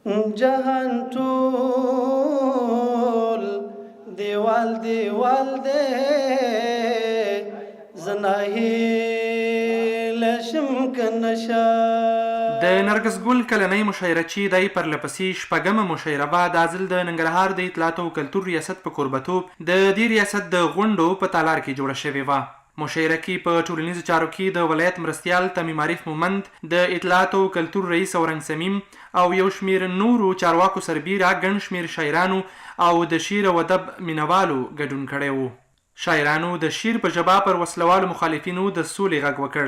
جهان ټول دیوال دیوال دی، زه ناهیلی شم که نه شم. د نرګس ګل کلنۍ مشاعره چې دا یې پرلپسې شپږمه مشاعره وه، دا ځل د ننګرهار د اطلاعاتو او کلتور ریاست په کوربتوب د دې ریاست د غونډو په تالار کې جوړه شوې وه. مشاعره کې په ټولنیزو چارو کې د ولایت مرستیال تمیم عارف مومند، د اطلاعاتو او کلتور رئیس اورنګ صمیم او یو شمېر نورو چارواکو سربېره ګڼ شمېر شاعرانو او د شعر او ادب مینه والو ګډون کړی و. شاعرانو د شعر په ژبه پر وسله والو مخالفینو د سولې غږ وکړ،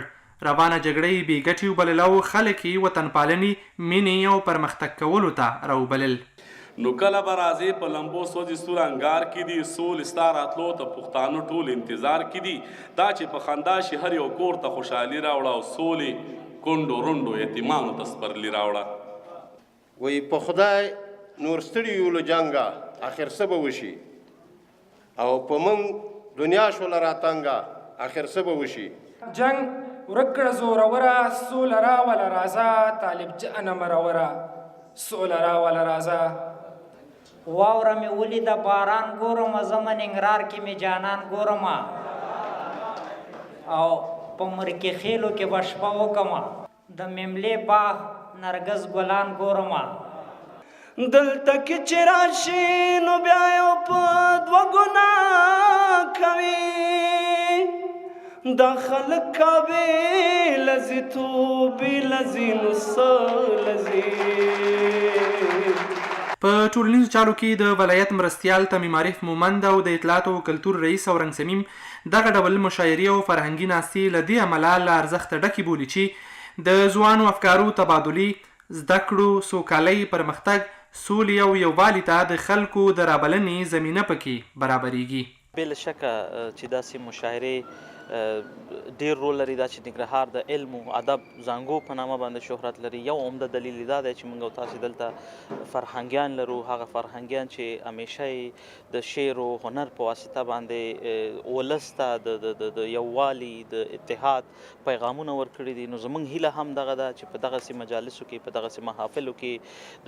روانه جګړه یې بې ګټې وبلله او خلک یې وطنپالنې، مینې او پرمختګ کولو ته راوبلل. نو کله به راځې په لمبو سوځي سور انګار کې دي سولې ستا راتلو ته پښتانه ټول انتظار کې دي دا چې په خندا شي هر یو کور ته خوشحالي راوړه او سولې کونډو رونډو یتیمانو ته سپرلي راوړه. وایي په خدای نور ستړي یو له جنګه اخر څه به وشي او په موږ دنیا شوله راتنګه اخر څه به وشي. جنګ ورک کړه زوروره سوله راوله راځه طالب جانه مروره سوله راوله راځه. واوره مې ولیده باران ګورمه ځمه ننګرهار کې مې جانان ګورمه او په مرکي خېلو کې به شپه وکمه. د مملې باغ نرګس ګلان ګورمه. دلته کې چې راشي نو بیا یو په دوه ګناه کوي، دا خلک کعبې له ځي توبې له ځي نو څه له ځي. په ټولنیزو چارو کې د ولایت مرستیال تمیم عارف مومند او د اطلاعاتو او کلتور رئیس اورنګ صمیم دغه ډول مشاعرې او فرهنګي ناستې له دې امله له ارزښته ډکې بولي چې د ځوانو افکارو تبادلې، زده کړو، سوکالۍ، پرمختګ، سولې او یووالي ته د خلکو د رابلنې زمینه په کې برابرېږي. بې له شکه چې داسې مشاعرې ډېر رول لري، دا چې ننګرهار د علم او ادب زانګو په نامه باندې شهرت لري، یو عمده دلیل یې دا دی چې موږ او تاسې دلته فرهنګیان لرو، هغه فرهنګیان چې همیشه یې د شعر او هنر په واسطه باندې ولس ته د یووالي، د اتحاد پیغامونه ورکړي دي. نو زموږ هیله هم دغه ده چې په دغسې مجالسو کې، په دغسې محافلو کې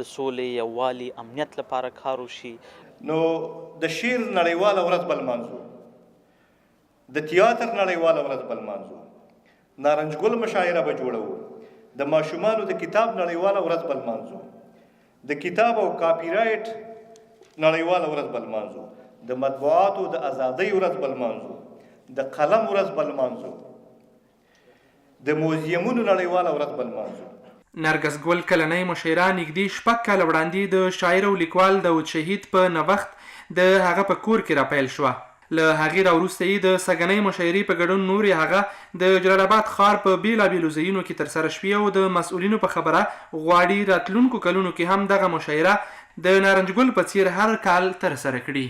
د سولې، یووالي، امنیت لپاره کار وشي. نو د شعر نړیواله ورځ به لمانځو، د تیاتر نړیواله ورځ به لمانځو، نارنج ګل مشاعره به جوړوو، د ماشومانو د کتاب نړیواله ورځ به لمانځو، د کتاب او کاپي رایټ نړیواله ورځ به لمانځو، د مطبوعاتو د ازادۍ ورځ به لمانځو، د قلم ورځ به لمانځو، د موزیمونو نړیواله ورځ به لمانځو. نرګس ګل کلنۍ مشاعره نږدې شپږ کاله وړاندې د شاعر او لیکوال داود شهید په نوښت د هغه په کور کې راپیل شوه. له هغې راوروسته یې د سږنۍ مشاعرې په ګډون نورې هغه د جلال اباد ښار په بېلابېلو ځایونو کې ترسره شوې او د مسؤلینو په خبره غواړي راتلونکو کلونو کې هم دغه مشاعره د نارنج ګل په څېر هر کال ترسره کړي.